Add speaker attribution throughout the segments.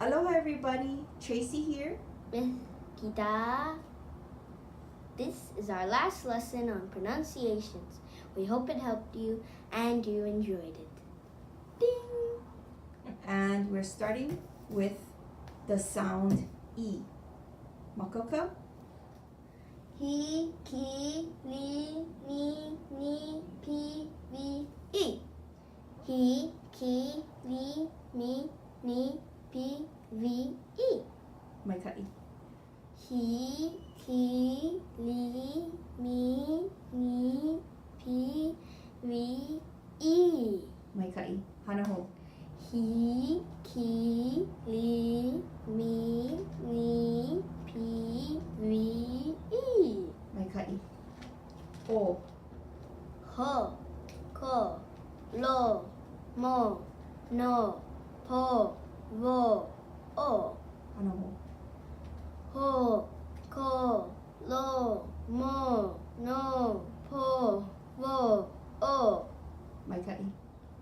Speaker 1: Aloha everybody, Tracy here.
Speaker 2: With Kita. This is our last lesson on pronunciations. We hope it helped you and you enjoyed it. Ding!
Speaker 1: And we're starting with the sound E. Makoko?
Speaker 2: He, ki, li, ni, ni, pi, vi, e. He, ki, li, mi, ni, pi, vi, e.
Speaker 1: Maika'i.
Speaker 2: He, ki, li, mi, ni, pi, vi, e.
Speaker 1: Maika'i. Hana hou.
Speaker 2: He, ki, li, mi, ni, pi, vi, e.
Speaker 1: Maika'i. O.
Speaker 2: Ho, ko, lo, mo, no, po, vo, o.
Speaker 1: Hana hou.
Speaker 2: Ho, ko, lo, mo, no, po, vo, o.
Speaker 1: Maika'i.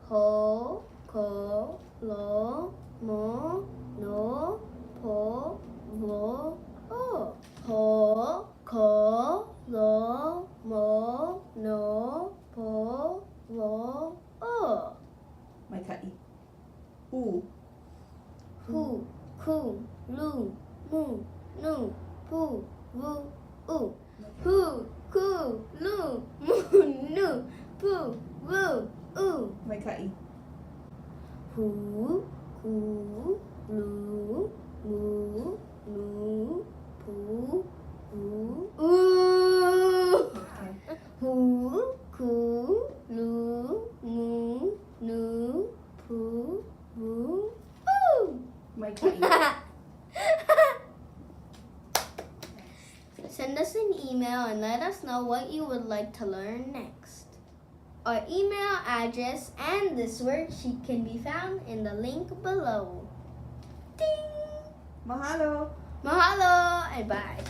Speaker 2: Ho, ko, lo, mo, no, po, vo, o. Ho, ko, lo, mo, no, po, vo, o.
Speaker 1: Maika'i. U.
Speaker 2: Hu, ku, lu, mu, nu, pu, vu, u. Hu, ku, lu, mu, nu, pu, vu, u.
Speaker 1: Maika'i.
Speaker 2: Hu, ku, lu, mu, nu, pu, vu, u.
Speaker 1: Okay.
Speaker 2: Hu, ku, lu, mu, nu, pu, vu, u.
Speaker 1: Maika'i.
Speaker 2: Send us an email and let us know what you would like to learn next. Our email address and this worksheet can be found in the link below. Ding!
Speaker 1: Mahalo.
Speaker 2: Mahalo and bye.